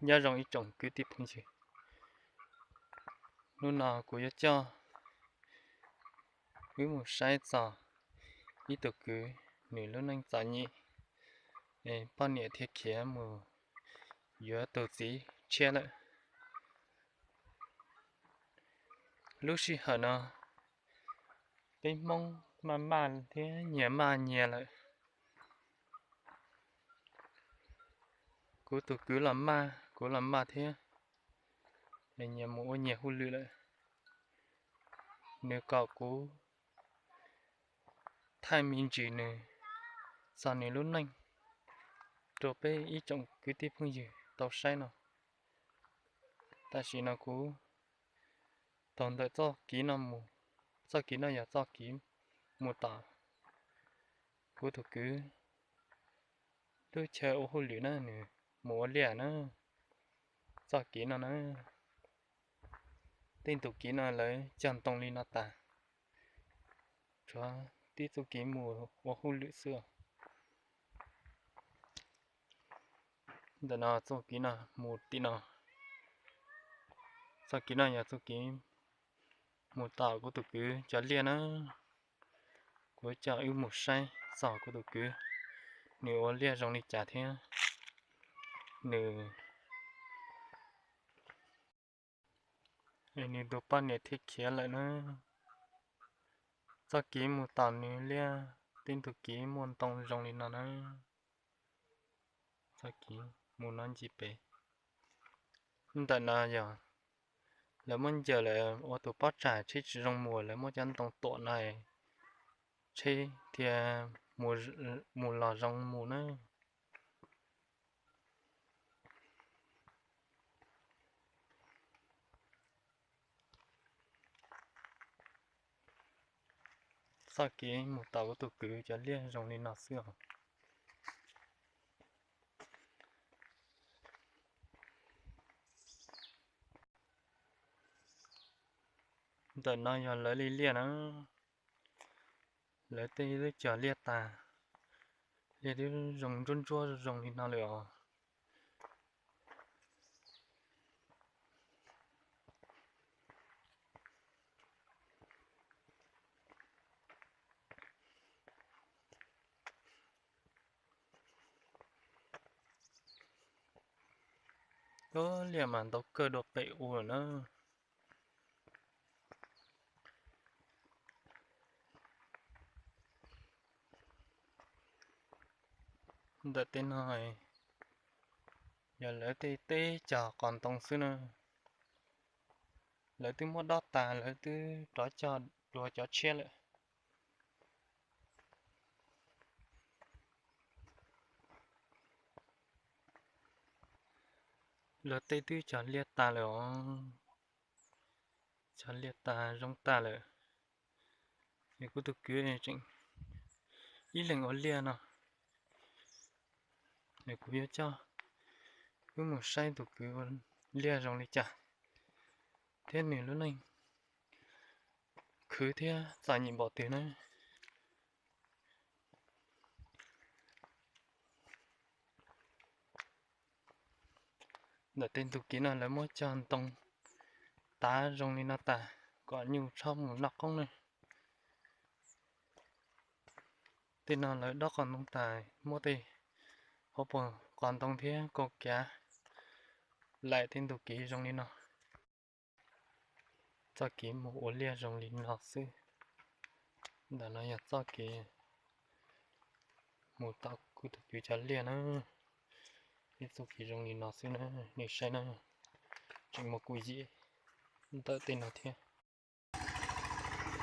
Nyob zoo ib tsoom kwv tij phooj ywg, hnub no kuv yuav coj wb mus saib txog ib tug kwv, nws lub neej txom nyem, poj niam thiaj khiav mus yuav tus txiv tshiab lawm. Lub sij hawm no peb Hmoob maj maj thiab nyias maj nyias lawm. Kuv tus kwv los maj, kuv los maj thiab, nyias mus ua nyias hauj lwm lawm. Nws kom kuv thaij me ntsis nws txog nws lub neej rau peb ib tsoom kwv tij phooj ywg tau saib no. Tam sim no kuv taug ntawm txoj kev no mus, txoj kev no yog txoj kev mus tom kuv tus kwv lub chaw ua hauj lwm na, nws mus ua liaj na. Txoj kev no na, tej tus kev no lawv cog ntoo li no tas, tshuav tib txoj kev mus ua hauj lwm xwb. Ntawm no txoj kev no mus tim no, txoj kev no yog txoj kev mus tom kuv tus kwv cov liaj na. Kuv coj wb mus saib txog kuv tus kwv, nws ua liaj zoo li cas thiab nws, nws tus poj niam thiaj khiav lawm na. Txoj kev mus tom nws liaj, tej tus kev muaj ntoo zoo li no na. Txoj kev mus no ncig pem. Ntawm no yog lawv muab ncaws lawm ua tus pob tsag tsheb tsis zoo mus, lawv muab cov ntoo tuam no tsheb thiaj mus los zoo mus na. Txoj kev mus tom kuv tus kwv cov liaj zoo li no xwb os. Ntawm no yog lawv li liaj na, lawv tej twb cog liaj tas, liaj twb zoo ntsuab ntsuab zoo li no lawm os. Ub, liaj mas ntau kawg dua pem u lawm na. Ntawm tej no yog lawv tej teb cog qos ntoo xwb na. Lawv twb muab dob tas, lawv twb rov cog dua cov tshiab lawm. Luag tej twb cog liaj tas lawm os. Cog liaj tas zoo tas lawm. Es kuv tus kwv tseem ib leeg ua liaj no. Es kuv yuav coj wb mus saib tus kwv ua liaj zoo li cas thiab nws lub neej khwv thiab txom nyem npaum twg na. Ntawm tej ntug kev no lawv muab cog ntoo tav zoo li no tas kom nyuj txhob mus noj qoob na. Tej no lawv dob qos ntoo tas, muab tej hauv paus qos ntoo thiab kaus kav laim tej ntug kev zoo li no. Txoj kev mus ua liaj zoo li no xwb. Ntawm no yog txoj kev mus tom kuv tus kwv cov liaj na. Ib txoj kev zoo li no xwb na, nej saib na. Tseem muaj kuj yim ntawm tej no thiab.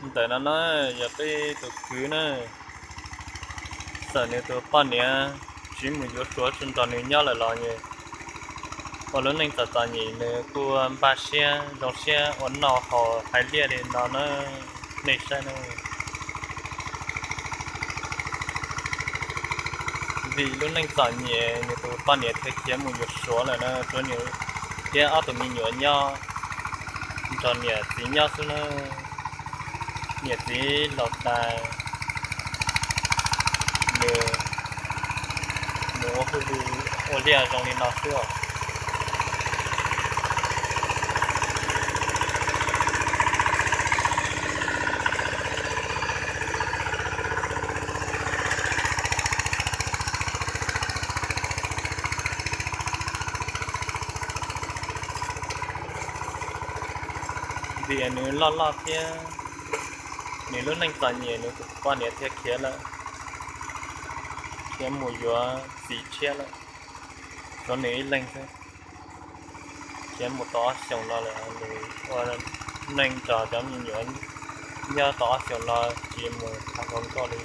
Ntawm no na yog peb tus kwv na, txawm nws tus poj niam tsis mus yuav suav nrog nws nyob lawm los ua lub neej txom txom nyem nws kuj npaj siab zoo siab ua noj haus hais liaj li no na, nej saib na. Vim lub neej txom nyem nws tus poj niam thiaj khiav mus yuav suav lawm na, tshuav nws thiab ob tug me nyuam nyob nrog niam txiv nyob xwb na. Niam txiv laus tas, nws mus ua hauj lwm ua liaj zoo li no xwb os. Vim nws loj loj thiab nws lub neej txom nyem, nws tus poj niam thiaj khiav lawm, khiav mus yuav txiv tshiab lawm. Tshuav nws ib leeg xwb, khiav mus tau ob xyoos no lawm, nws ua neej nrog cov me nyuam nyob tau ob xyoos no tsis mus tham hluas nkauj li.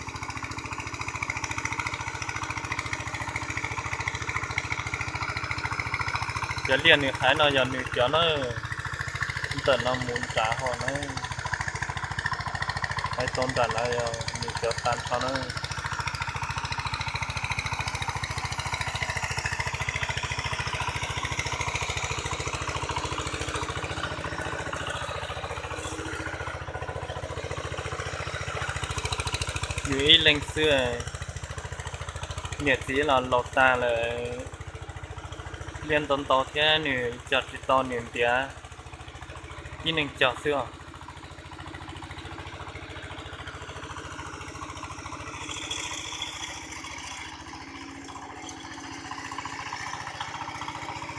Cov liaj nws hais no yog nws cov na, ntawm no mus nram hauv na, hais tau nram no yog nws cov tag nrho na. Nws ib leeg xwb, niam txiv los laus tag lawm, liaj ntau ntau thiab nws cog tsis tau, nws ntiav ib neeg cog xwb os.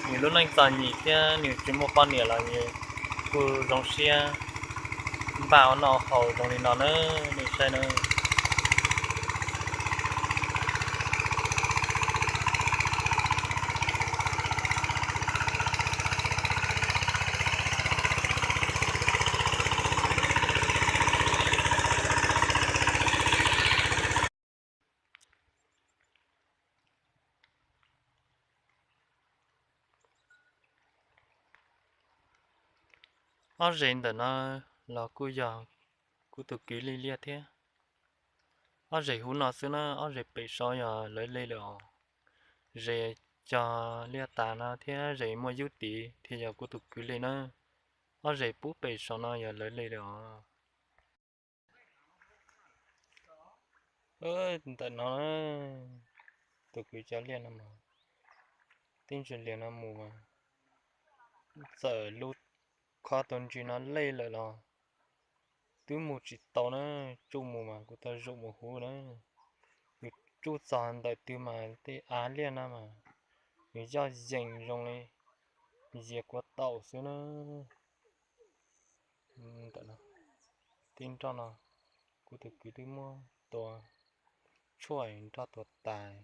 Nws lub neej txom nyem thiab nws tsis muaj poj niam los nws kuj zoo siab npaj ua noj haus zoo li no na, nej saib na. Ob zes ntawm no los kuj yog kuv tus kwv li liaj thiab. Ob zes huv no xwb na, ob zes pem saud yog lawv li lawm os. Zes cog liaj tas no thiab zes muaj yub tid thiaj yog kuv tus kwv li na. Ob zes pub pem saud no yog lawv li lawm os. Ntawm no, tus kwv cov liaj no mas tib ntsis liaj no mus, txawm lub khob tau ntsis no lej lawm los twb mus tsis tau na. Tsuj mus mas kuv tau zaum mus huv na. Nws tsuj txog ntawm twg mas tej av liaj no mas nws yoj yees zoo li yias kuav taum xwb na. Ntawm no, tib nroj no kuv tus kwv twb muab tua tshuaj nroj tua tas,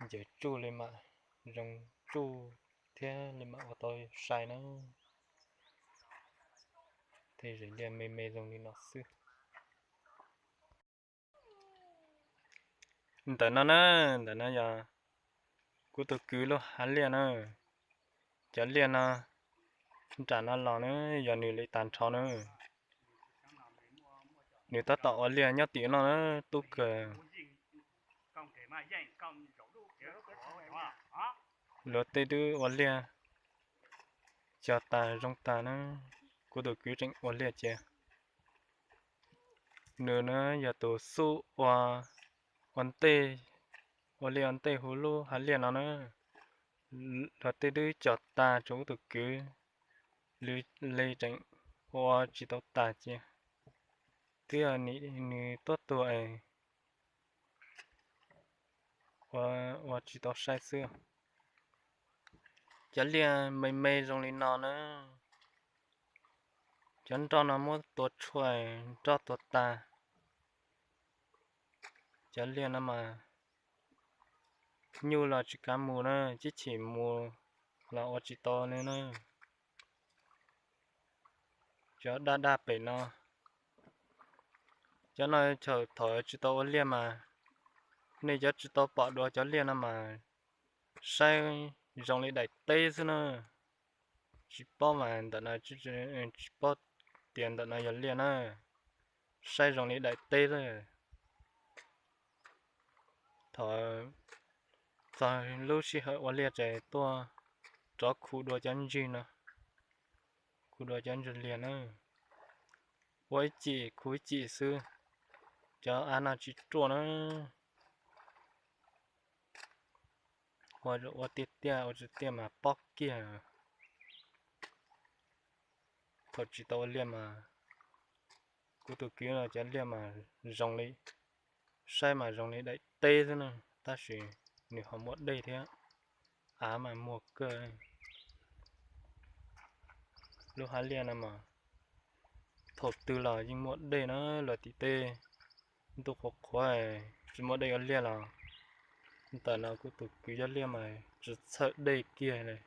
ncaws tsuj li mam zoo tsuj thiab li mam ua tau sai na. Tej zes liaj me me zoo li no xwb. Ntawm no na, ntawm no yog kuv tus kwv lub hav liaj na. Cov liaj no nram no los na yog nws li tag nrho na. Nws tab tom ua liaj nyob tim no na, tub kawg. Luag tej twb ua liaj cog tas zoo tas na, kuv tus kwv tseem ua liaj cia. Nws na yog tus xub ua, ua ntej, ua liaj ua ntej huv lub hav liaj no na. Luag tej twb cog tas, tshuav kuv tus kwv li tseem ua tsis tau tas cia. Twb yog nws tuaj tuag es ua tsis tau sai xwb. Cov liaj me me zoo li no na, cov nroj no muab tua tshuaj nroj tua tas. Cov liaj no mas nyuj los tsis kav mus na, tib chim mus los ua tsis tau li na. Cov daj daj pem no, cov no thaum tsis tau ua liaj mas, nej cov tsis tau pom dua cov liaj no mas saib zoo li daim teb xwb na. Tsis paub mas ntawm no, tsis paub tias ntawm no yog liaj na, saib zoo li daim teb xwb. Thaum txog lub sij hawm ua liaj ces tuaj rov khu dua cov ntswg no, khu dua cov ntswg liaj na. Ua ib cim khu ib cim xwb, cov av no tsis ruaj na. Ua ua tiaj tiaj, ua tsis tiaj mas pob kiag. Thaum tsis tau ua liaj mas kuv tus kwv no cov liaj mas zoo li, saib mas zoo li daim teb xwb na, tab sis nws ho muaj dej thiab, av mas muag kawg. Lub hav liaj no mas Thaum twg los yeej muaj dej na, luag tim tej ntuj qhuav qhuav tsis muaj dej ua liaj los ntawm no kuv tus kwv cov liaj mas tsis txhawj dej kiag li.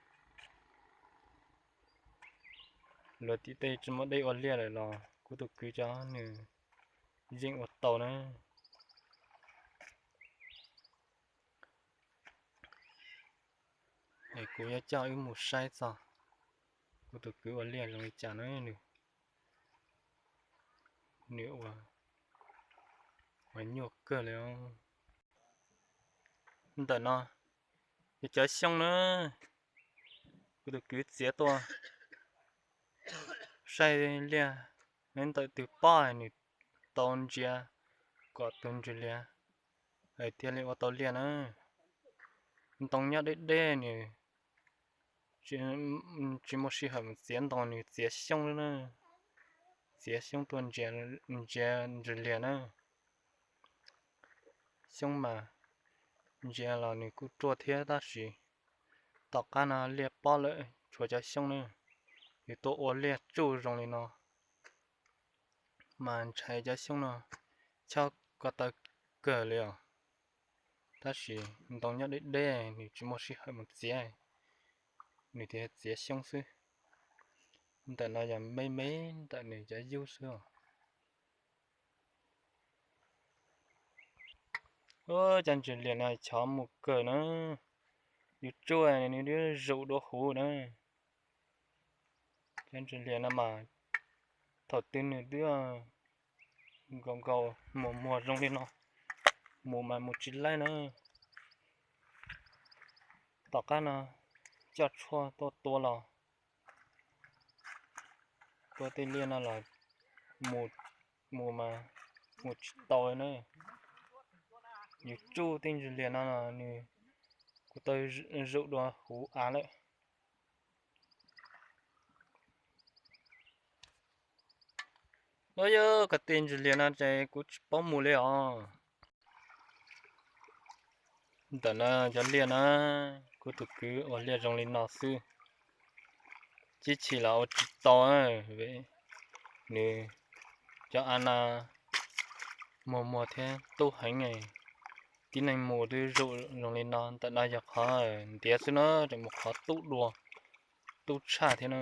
Luag tim tej tsis muaj dej ua liaj lawm los kuv tus kwv cov nws yeej ua tau na. Es kuv yuav coj wb mus saib txog kuv tus kwv ua liaj zoo li cas na. Nws, nws ua, ua nyuaj kawg li os. Ntawm no yog cov xyoob na, kuv tus kwv txiav tuaj saib liaj, ntawm twg pob nws tau ntsia kom tus ntsws lias thiaj li ua tau liaj na. Ntoo nyob deb deb nws tsis muaj sij hawm mus txiav ntoo, nws txiav xyoob na, txiav xyoob tuaj ntsia ntsws lias na. Xyoob mas ntsia los nws kuj ruaj thiab tab sis tom qab no liaj pob lawm tshuav cov xyoob na, yus tuaj ua liaj tsuj zoo li no mas ntshai cov xyoob no chob ko taw kawg li os. Tab sis ntoo nyob deb deb nws tsis muaj sij hawm mus txiav, nws tias txiav xyoob xwb. Ntawm no yog me me ntawm nws cov yub xwb os. Cov ntsws lias no chov mus kawg na, yus tsuj nws twb zum dua huv na. Cov ntsws lias no mas thaum twg nws twb nkaus nkaus muag muag zoo li no, mus mas mus tsis laib na. Tom qab no coj tshuaj tuaj tua los, tua tej liaj no los mus, mus mas mus tsis tau na. Yus tsuj tej ntsws lias no los nws kuj tau zum dua huv av lawm. Ua yog ko tej ntsws lias no ces kuv tsis paub mus li os. Ntawm no cov liaj na, kuv tus kwv ua liaj zoo li no xwb, tib chim los ua tsis tau. Nws cov av no muag muag thiab tub heev, tib neeg mus twb zum zoo li no. Ntawm no yog qhov ntiav xwb na, tseem mus qhov tub dua, tub tshaj thiab na,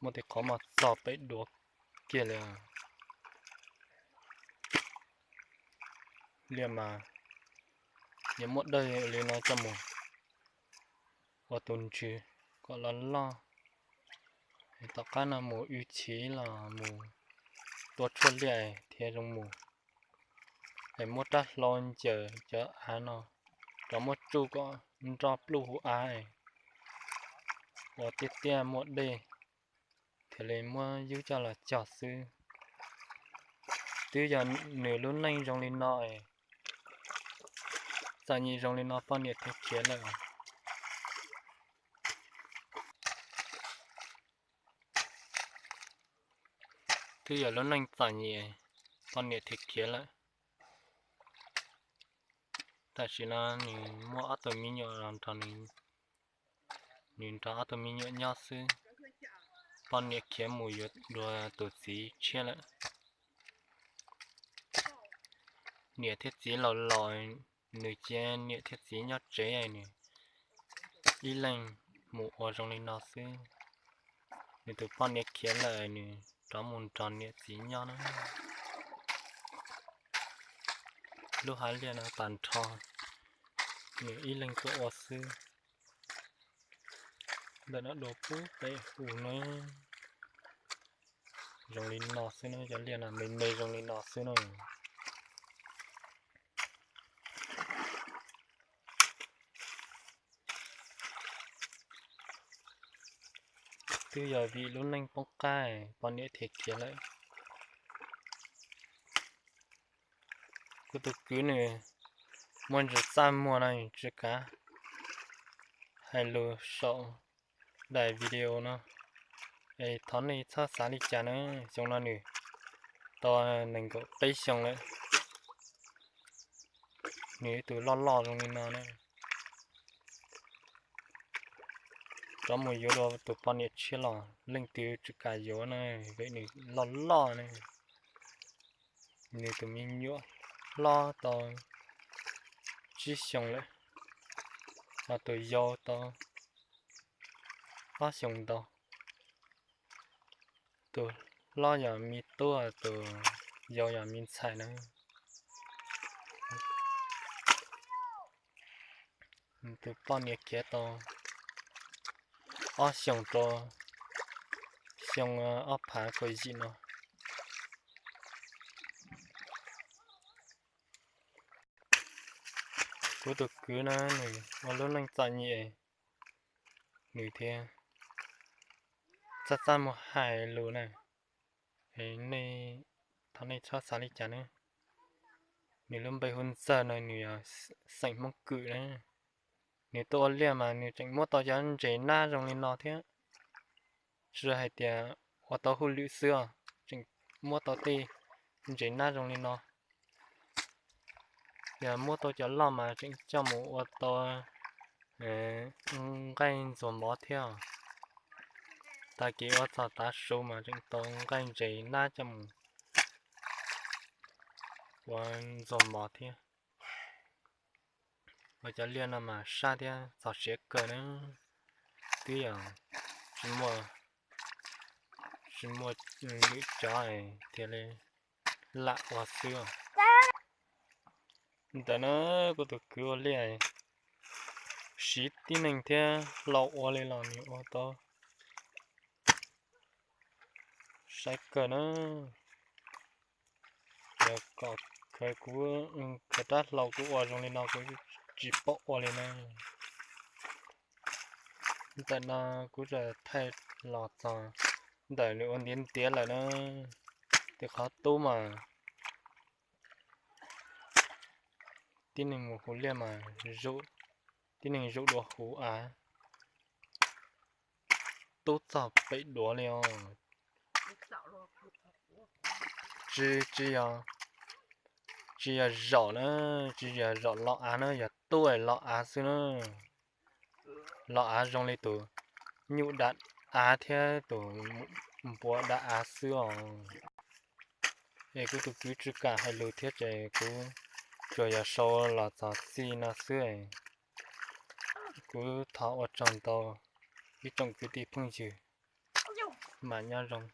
muaj tej qhov mas txog pem duav kiag li. Liaj mas yuav muaj dawj li no coj mus ua tus ntsws kom loj loj, tom qab no mus w chiv los mus tua tshuaj liaj thiaj zoo mus. Es muab rab hlau ncaws cov av no rov muab tsuj kom nroj pluj huv av, ua tiaj tiaj muaj dej thiaj li muab yub coj los cog xwb. Twb yog nws lub neej zoo li no, txom nyem zoo li no poj niam thiaj khiav lawm. Twb yog lub neej txom nyem poj niam thiaj khiav lawm. Tam sim no nws muaj ob tug me nyuam los nrog nws, nws nrog ob tug me nyuam nyob xwb. Poj niam khiav mus yuav dua tus txiv tshiab lawm. Niam thiab txiv laus laus, nws cia niam thiab txiv nyob tsev, nws ib leeg mus ua zoo li no xwb. Nws tus poj niam khiav lawm, nws rov mus nrog niam txiv nyob na. Lub hav liaj no tag nrho nws ib leeg tuaj ua xwb. Ntawm no dua pub pem hus no, zoo li no xwb na, cov liaj no me me zoo li no xwb na. Twb yog vim lub neej poob qab, poj niam thiaj khiav lawm. Kuv tus kwv nws muaj ntsis txaj muag no tsis kav hais lus saum daim video no, es thov nej txhob xav li cas na. Xyoo no nws tau nees nkaum peb xyoo lawm. Nws ib tug loj loj zoo li no na. rov mus yuav dua tus poj niam tshiab los leej twg tsis kam yuav na, vim nws loj loj ne. Nws tus me nyuam hlob tau tsib xyoos lawm, ho tus yau tau ob xyoos ntau. Tus hlob yog me tub, tus yau yog me ntxhais na. Tus poj niam khiav tau ob xyoos rau xyoo ob phav kaum yim no. Kuv tus kwv na, nws ua lub neej txom nyem, nws thiaj txaj txaj muag hais lus na. Nej, thov nej txhob xav li cas ne. Nws lub npe hu Ntxawg no, nws yog xeem Hmoob Kwm na. Nws tuaj ua liaj mas nws tseem muab tau cov ntses nab zoo li no thiab. Tsis hais tias ua tau hauj lwm xwb os, tseem muab tau tej ntses nab zoo li no. Yog muab tau cov loj mas tseem coj mus ua tau nqaij ntxuag mov thiab. Tag kis ua txog tav su mas tseem tau nqaij ntses nab coj mus ua ntxuag mov thiab. Ua cov liaj no mas sab thiab txog siav kawg na, twb yog tsis muaj, tsis muaj lwm cov thiaj li lam ua xwb. Ntawm no kuv tus kwv ua liaj siv tib neeg thiab hlau ua li los nws ua tau sai kawg na. Yog kom khaws kuv, khaws rab hlau kuv ua zoo li no kuv tsis paub ua li na. Ntawm no kuv tseem thaij los txog ntawm nws ua ntiav ntiav lawm na. Tej qhov tub mas tib neeg mus hu liaj mas tib neeg zaum dua huv av, tub txog pem duav li os. Tsis, tsis yog, tsis yog zaum na, tsis yog zaum los av na, yog tub los av xwb na. Los av zoo li tus nyuj da av thiab tus npua da av xwb os. Es kuv tus kwv tsis kam hais lus thiab ces kuv tsuas yog sau los txog txij no xwb. Kuv thov ua tsaug ntau ib tsoom kwv tij phooj ywg, mam nyob zoo.